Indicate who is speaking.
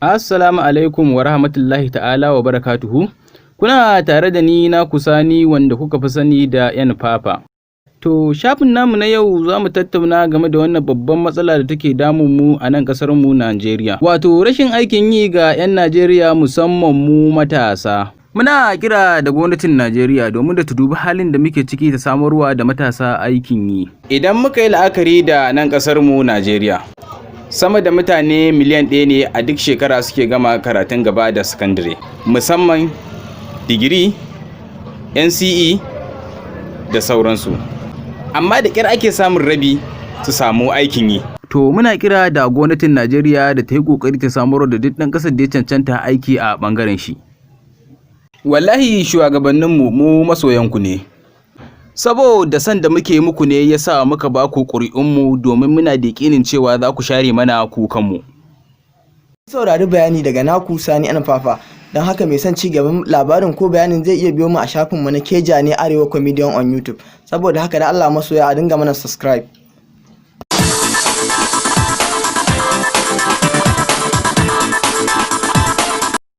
Speaker 1: Assalamu alaikum wa rahmatullahi ta'ala wa barakatuhu. Kuna tare da ni na Sani, wanda kuka fi sani da 'yan Fafa. To, shafin namu na yau za mu tattauna game da wannan babban matsala da take damun mu a nan ƙasar mu Najeriya. Wato rashin aikin yi ga 'yan Najeriya, musamman mu matasa. Muna kira da gwamnatin Najeriya domin da ta dubi halin da muke ciki, ta samarwa da matasa aikin yi. Idan muka yi la'akari da nan ƙasar mu Najeriya, sama da mutane miliyan 1 ne a duk shekara suke gama karatun gaba da sakandare, musamman digiri, NCE da sauransu. Amma da ƙyar ake samun rabi su samu aikin yi. To, muna kira da gwamnatin Najeriya da ta yi ƙoƙari ta samar da duk ɗan ƙasar da ya cancanta aiki a ɓangaren shi. Wallahi shugabanninmu, mu masoyanku ne. Saboda san da muke muku ne ya sa muka ba ku ƙuri'unmu, domin muna da yaƙinin cewa za ku share mana kukanmu.
Speaker 2: Saurari bayani daga naku Sani An Fafa. Don haka, mai son ci gaban labarin ko bayanin zai iya biyo mu a shafinmu na Keja ne Arewa Comedian on YouTube. Saboda haka, da Allah masoya, a dinga mana subscribe.